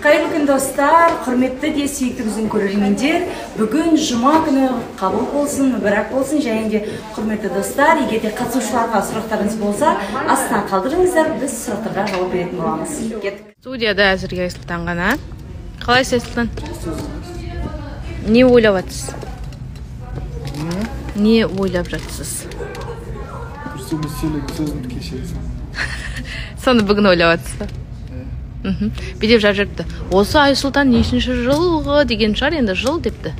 Қайырлы күн, достар, құрметті де сүйікті біздің көрермендер. Бүгін жұма күні, қабыл болсын, мүбәрак болсын. Және де, құрметті достар, егер де қатысушыларға сұрақтарыңыз болса, астына қалдырыңыздар, біз сұрақтарға жауап беретін боламыз. Кеттік. Студияда әзірге Айсұлтан ғана. Қалайсыз, Айсұлтан? Не ойлап жатсыз? Не ойлап жатсыз? Дұрыс емес сөйлеген сөзімді кешіресің. Соны бүгін ойлап жатсыз ба? Бүйтіп жазып жіберіпті: «Осы Айсұлтан нешінші жылғы?» деген шығар енді, жыл депті.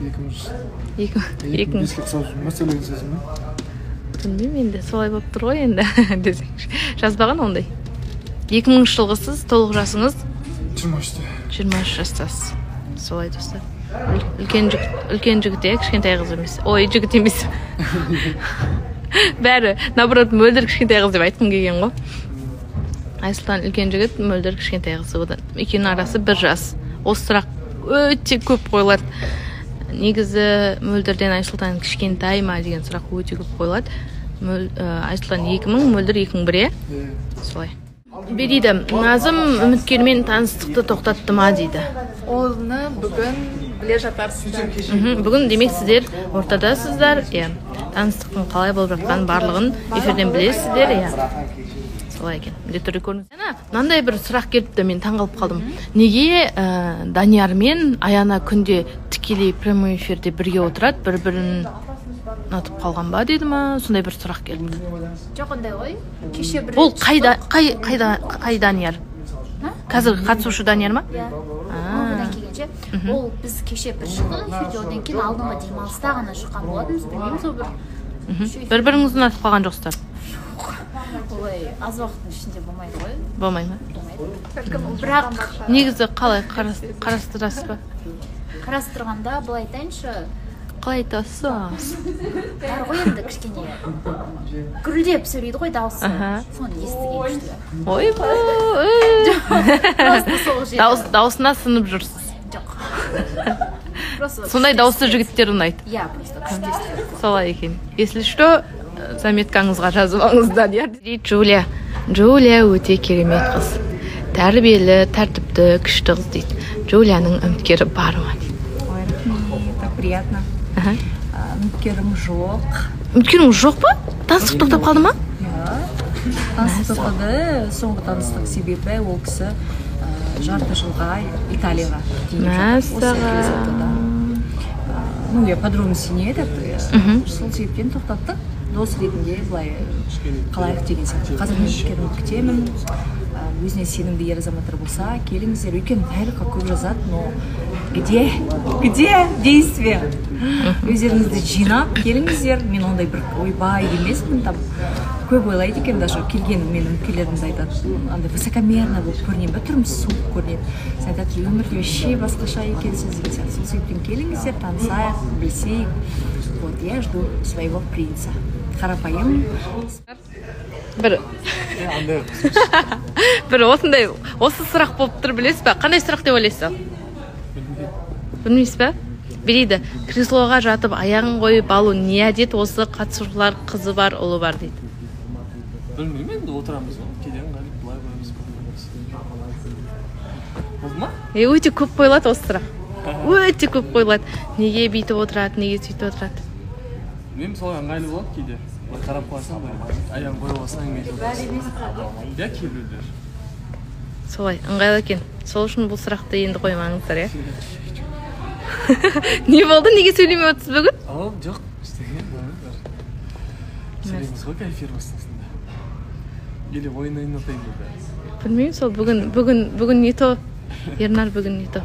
2000. Екі екі екі мың беске ұқсап жүрмін ба сөйлеген сөзіме? Білмеймін енді, солай болып тұр ғой енді десеңші. Жазбаған ондай. 2000-жылғысыз, толық жасыңыз? 23-те. 23 жастасыз. Солай, достар. Үлкен жігіт, үлкен жігіт, иә, кішкентай қыз емес, ой, жігіт емес. Бәрі наоборот, Мөлдір кішкентай қыз деп айтқым келген ғой. Айсұлтан үлкен жігіт, Мөлдір кішкентай қыз, одан екеуінің арасы бір жас. Осы сұрақ өте көп қойылады негізі. Мөлдірден Айсұлтан кішкентай ма деген сұрақ өте көп қойылады. Айсұлтан 2000, Мөлдір 2001, иә? Иә. Солай бе дейді. Назым үміткермен таныстықты тоқтатты ма дейді. Оны бүгін біле жатарсыздар. Бүгін, демек, сіздер ортадасыздар, иә, таныстықтың қалай болып жатқанын барлығын эфирден білесіздер, иә. Солай екен, міндетті түрде көріңіз. Ана мынандай бір сұрақ келіпті, мен таңғалып қалдым: неге Данияр мен Аяна күнде тікелей прямой эфирде бірге отырады, бір бірін ұнатып қалған ба деді ма, сондай бір сұрақ келіпті. Жоқ, ондай ғой, кеше бір Ол рет қайда шықтық. қай қайда, қай Данияр? Қазіргі қатысушы Данияр ма? Иә, одан келгенше ол, біз кеше бір шықтық эфирде, одан кейін алдыңғы демалыста ғана шыққан болатынбыз. Білмеймін, сол бір Бір біріңізді ұнатып қалған жоқсыздар? Олай аз уақыттың ішінде болмайды ғой. Болмай ма? Болмайды, бірақ Негізі қалай қарастырасыз ба? Қарастырғанда, былай айтайыншы. Қалай айтасыз? Бар ғой енді, кішкене гүрілдеп сөйлейді ғой дауысы. Соны естіген күшті. Ойбай! Просто сол жерде. Дауысына сынып жүрсіз? Жоқ, просто Сондай дауысты жігіттер ұнайды. Иә, просто күшті естіледі. Солай екен. Если что, заметкаңызға жазып алыңыз, Данияр дейді. Джулия, Джулия өте керемет қыз, тәрбиелі, тәртіпті, күшті қыз дейді. Джулияның үміткері бар ма дейді. Ой, рахмет, так приятно. Үміткерім жоқ. Үміткеріңіз жоқ па? Таныстық тоқтап қалды ма? Иә, таныстық тоқтады. Соңғы таныстық себебі ол кісі жарты жылға Италияға кетейін деп жатыр. Осы келесі аптада. Ну, я подробности не этот, сол себептен тоқтаттық. Дос ретінде былай қалайық деген сияқты. Қазір мен үміткерімді күтемін. Өзіне сенімді ер азаматтар болса, келіңіздер. Өйткені директқа көп жазады, но где действие? Өздеріңізді жинап келіңіздер. Мен ондай бір ойбай емеспін, там көп ойлайды екен. Даже келген менің үміткерлерім де айтады: андай высокомерно болып көрінемін ба, түрім суық көрінеді. Сосын айтады: «Өмірде вообще басқаша екенсіз», — деген сияқты. Сол себептен келіңіздер, танысайық, білісейік. Вот я жду своего принца, қарапайым. Бір Андай. бір осындай, осы сұрақ болып тұр, білесіз ба? Қандай сұрақ деп ойлайсыз? Ал білмейсіз ба? Дейді: креслоға жатып, аяғын қойып алу не әдет? Осы қатысушылар қызы бар, ұлы бар дейді. Білмеймін енді, отырамыз ғой кейде, ыңғайлы, былай қоямыз, былай қоямыз. Болды ма? Е, өте көп қойылады осы сұрақ, өте көп қойылады: неге бүйтіп отырады, неге сөйтіп отырады? Білмеймін, солай ыңғайлы болады кейде. Былай қарап қаласың, былай аяғын қойып алсаң, бүйтіп отырасың, иә, кейбіреулер. Солай ыңғайлы екен. Сол үшін бұл сұрақты енді қоймаңыздар, иә. Не болды, неге сөйлемей отырсыз бүгін? Ал жоқ, ештеңе. Бар, сөйлейміз ғой эфир бастасында, или ойын ойнатайын ба? Білмеймін, сол бүгін не то, Ернар, бүгін не то.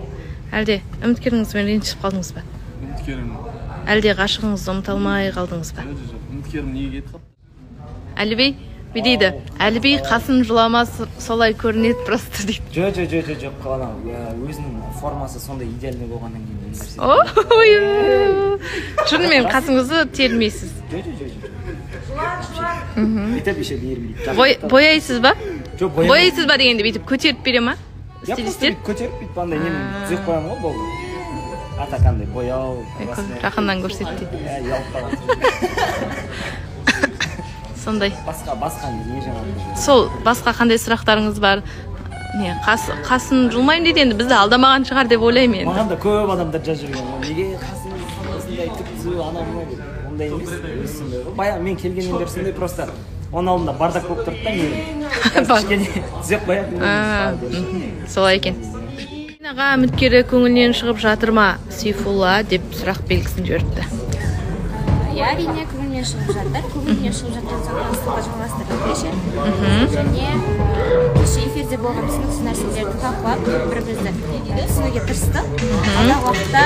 Әлде үміткеріңізбен ренжісіп қалдыңыз ба? Үміткерім? Әлде ғашығыңызды ұмыта алмай қалдыңыз ба? Жоқ, үміткерім неге кетіп қалыпты? Әліби бүй дейді: «Әліби, қасым жыламас, солай көрінеді просто», — дейді. Жоқ, жоқ, анау өзінің формасы сондай идеальный болғаннан кейін не нәрсе. Ой, шынымен қасыңызды термейсіз? Жоқ, бүйтіп еще мейірімдейді. Бояйсыз ба? Жоқ, боямаймын. Бояйсыз ба дегенде, бүйтіп көтеріп бере ма Я просто стилистер? Бүйтіп көтеріп, бүйтіп андай немен түзеп қоямын ғой, болды. А так андай бояу басқа- Жақыннан көрсет дейді. Иә, ұялып қалған. Сондай. Басқа не жаңалық? Сол, басқа қандай сұрақтарыңыз бар? Не, қасын жұлмаймын дейді енді, бізді алдамаған шығар деп ойлаймын енді. Маған да көп адамдар жазып жүрген. Неге қасыңыз осындай түк түзу, анау мынау деп. Ондай емес, өзі сондай ғой. Баяғы мен келгеннен бері сондай, просто оның алдында бардак болып тұрды да, мен кішкене түзеп қоятын. Солай екен. Аға үміткері көңілінен шығып жатыр ма Сейфулла деп сұрақ белгісін жіберіпті. Иә, әрине көңілінен шығып жатыр. Көңілінен шығып жатқан соң таныстықты жалғастырдық кеше. Және кеше эфирде болған түсініксіз нәрселерді талқылап, бір-бірімізді түсінуге тырыстық. Алдағы уақытта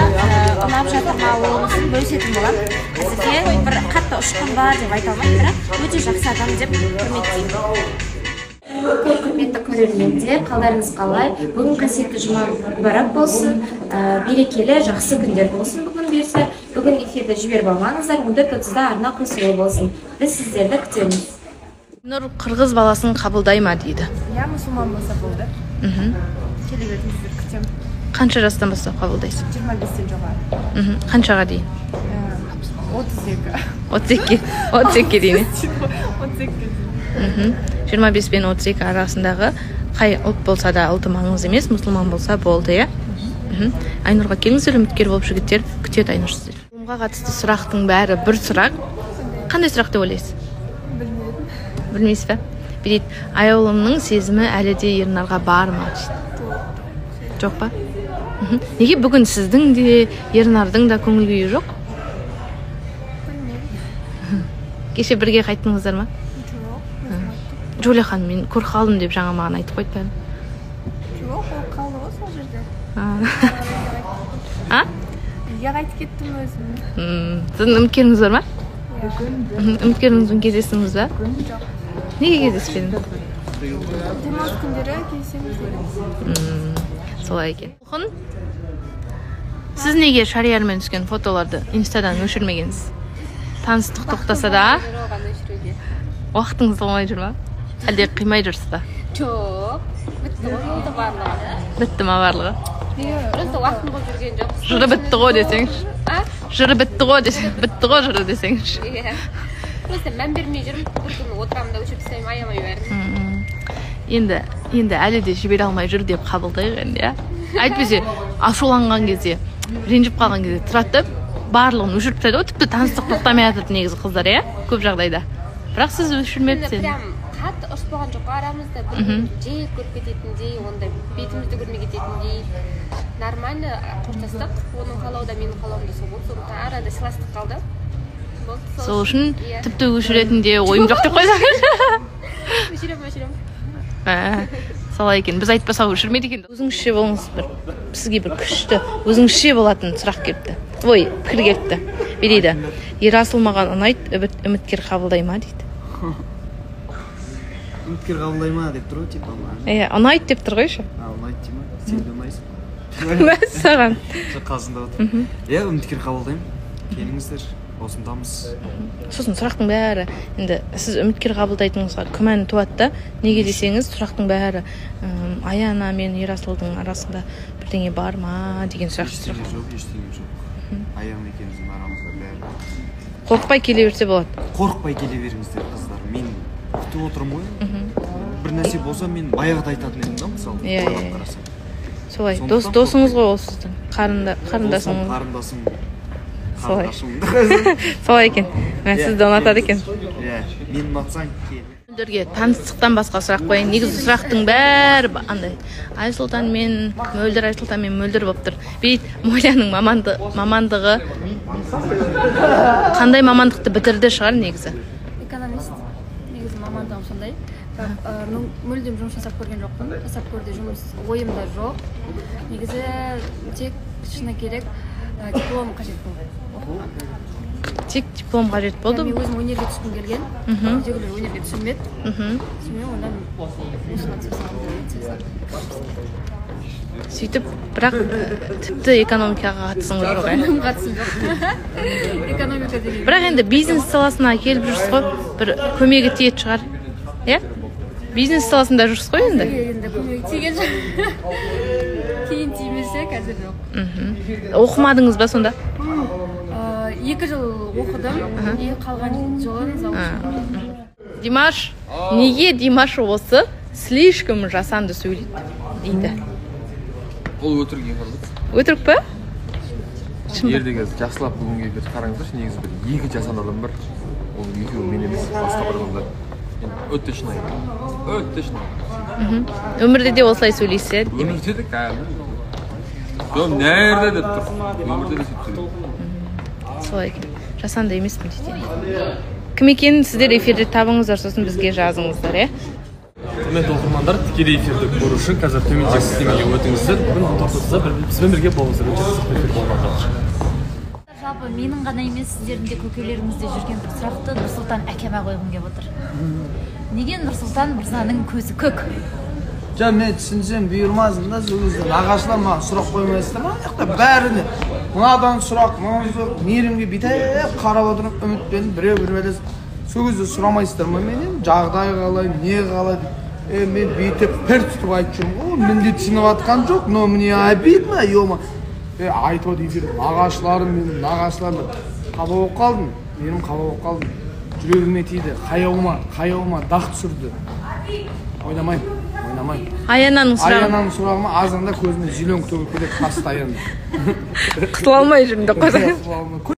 ұнап жатыр ма, онысын бөлісетін боламын. Әзірге бір қатты ұшқын бар деп айта алмаймын, бірақ өте жақсы адам деп құрметтеймін. Құрметті көрермендер, қалдарыңыз қалай? Бүгін қасиетті жұма мүбәрак болсын, берекелі, жақсы күндер болсын бүгін бұйырса. Бүгін эфирді жіберіп алмаңыздар, 14:30-да арна қосулы болсын. Біз сіздерді күтеміз. Нұр қырғыз баласын қабылдай ма дейді? Иә, мұсылман болса болды. Келе беріңіздер, күтемін. Қанша жастан бастап қабылдайсыз? 25-тен жоғары. Қаншаға дейін? 32. 32. 32-ге дейін. 32-ге дейін. 25 пен 32 арасындағы қай ұлт болса да ұлты маңызды емес, мұсылман болса болды, иә? Айнұрға келіңіздер, үміткер болып жігіттер күтеді Айнұр сіздер. Ғылымға қатысты сұрақтың бәрі бір сұрақ. Қандай сұрақ деп ойлайсыз? Білмедім. Білмейсіз бе? Бүйтеді, Аяулымның сезімі әлі де Ернарға бар ма дейді. Жоқ па? Неге бүгін сіздің де Ернардың да көңіл күйі жоқ? Білмедім. Кеше бірге қайттыңыздар ма? Жоқ. Джулия ханым, мен көріп қалдым деп жаңа маған айтып қойды бәрін. Жоқ, ол қалды ғой сол жерде. А? Үйге қайтып кеттім өзім. Сіздің үміткеріңіз бар ма? Үміткеріңізбен кездестіңіз ба? Жоқ. Неге кездеспедіңіз? Демалыс күндері кездесеміз деген. Солай екен. Толқын, сіз неге Шариярмен түскен фотоларды инстадан өшірмегенсіз? Таныстық тоқтаса да? Уақытыңыз болмай жүр ма? Әлде қимай жүрсіз ба? Жоқ, бітті ғой, болды барлығы. Бітті ма барлығы? Просто уақытым болып жүрген жоқ. Жыры бітті ғой десеңші. Жыры бітті ғой десең, бітті ғой жыры десеңші. Иә. Просто мән бермей жүрмін, бір күні отырамын да өшіріп тастаймын, аямай бәрін. Енді әлі де жібере алмай жүр деп қабылдайық енді, иә? Әйтпесе ашуланған кезде, ренжіп қалған кезде тұрады да барлығын өшіріп тастайды ғой, тіпті таныстық тоқтамай жатады негізі қыздар, иә? Көп жағдайда. Бірақ сіз өшірмепсіз. Прям қатты ұрыс болған жоқ арамызда, бір жек көріп кететіндей, ондай бетімізді көрмей кететіндей. Нормально қоштастық. Оның қалауы да менің қалауым да сол болды. Сондықтан арада сыйластық қалды. Болды, сол үшін тіпті өшіретін де ойым жоқ деп қойсаңызшы. Өшіремін, өшіремін. Солай екен. Біз айтпасақ өшірмейді екен. Өзіңізше болыңыз, бір сізге бір күшті өзіңізше болатын сұрақ келіпті. Ой, пікір келіпті. Бүй дейді. Ерасыл маған ұнайды, үміткер қабылдай ма дейді. Үміткер қабылдай ма деп тұр ғой, типа маған. Иә, ұнайды деп тұр ғой еще. А, ұнайды дей ма? Сен де ұнайсың. Мәссаған. Қалжыңдап отырмын. Иә, үміткер қабылдаймын. Келіңіздер, осындамыз. Сосын сұрақтың бәрі, енді сіз үміткер қабылдайтыныңызға күмән туады да, неге десеңіз, сұрақтың бәрі Аяна мен Ерасылдың арасында бірдеңе бар ма деген сұрақ. Ештеңе жоқ, ештеңе жоқ. Аяна екеуміздің арамызда бәрі. Қорықпай келе берсе болады. Қорықпай келе беріңіздер, қыздар. Мен күтіп отырмын ғой. Бір нәрсе болса, мен баяғыда айтатын едім да, мысалы. Иә, ойлап иә. қарасам. Солай. Сондықтан Досыңыз қорықпай. ғой ол сіздің. Қарындасыңыз. Қарындасым. Солай. Қарындашым. Солай екен. Мен сізді ұнатады екен. Иә, мен ұнатсаң кел. Мөлдірге таныстықтан басқа сұрақ қояйын. Негізі сұрақтың бәрі андай. Айсұлтан мен Мөлдір, Айсұлтан мен Мөлдір болып тұр. Бейт, Моляның мамандығы қандай мамандықты бітірді шығар негізі? Экономист. Негізі мамандығым сондай. Бірақ мүлдем жұмыс жасап көрген жоқпын. Жасап көрде жұмыс ойымда жоқ. Негізі тек шыны керек, диплом қажет болды. Тек диплом қажет болды? Мен өзім өнерге түскім келген. Үйдегілер өнерге түсірмеді. Сонымен онан осыған түсе салдым. Сөйтіп, бірақ тіпті экономикаға қатысыңыз жоқ, ә? Қатысым жоқ. Экономика деген. Бірақ енді бизнес саласына келіп жүрсіз ғой, бір көмегі тиетін шығар. Иә? Бизнес саласында жүрсіз ғой енді? Енді көмегі тиген жоқ. Кейін тимесе, қазір жоқ. Оқымадыңыз ба сонда? 2 жыл оқыдым, и қалған жылын заочно. Димаш, неге Димаш осы Слишком жасанды сөйлейді дейді. Ол өтірік, ең құрбы. Өтірік па? Шын ба? Ертең жақсылап бүгінгі эфирді қараңыздаршы, негізі бір екі жасанды адам бар. Ол екеуі мен емес, басқа бір адамдар. Енді өте шынайы, өте шынайы. Өмірде де осылай сөйлейсіз, иә, демек? Өмірде де кәдімгі, жоқ, нерде деп тұр, өмірде де сөйтіп сөйлеймін. Солай екен, жасанды емеспін дейді. Енді кім екенін сіздер эфирде табыңыздар, сосын бізге жазыңыздар, иә. Құрметті оқырмандар, тікелей эфирді көру үшін қазір төмендегі сілтемеге өтіңіздер. Бүгін 14:30-да бізбен бірге болыңыздар, өте қызықты эфир болып жатыр. Жалпы менің ғана емес, сіздердің де көкелеріңізде жүрген бір сұрақты Нұрсұлтан әкеме қойғым келіп отыр. Неге Нұрсұлтан мырзаның көзі көк? Жоқ, мен түсінсем бұйырмасын да. Сол кезде нағашылар маған сұрақ қоймайсыздар ма? Ана жақта бәріне мынадан сұрақ, мынадан сұрақ. Мейірімге бүйтіп қарап отырып, үмітпен біреу бір бәлесі. Сол кезде сұрамайсыздар ма менен, жағдай қалай, не қалай деп? Е, мен бүйтіп пір тұтып айтып жүрмін ғой, міндетсініп жатқан жоқ, но мне обидно, ема. Е, айтып отыр эфирде, нағашыларым, менің нағашыларым. Қапа болып қалдым, менің қапа болып қалдым, жүрегіме тиді, қаяуыма, қаяуыма дақ түсірді. Ойнамаймын, ойнамаймын. Аянаның сұрағы. Аянаның сұрағыма азанда көзіме зеленка төгіліп кетеді постоянно. Құтыла алмай жүрмін деп қойсаңыз. Құтыла алмай.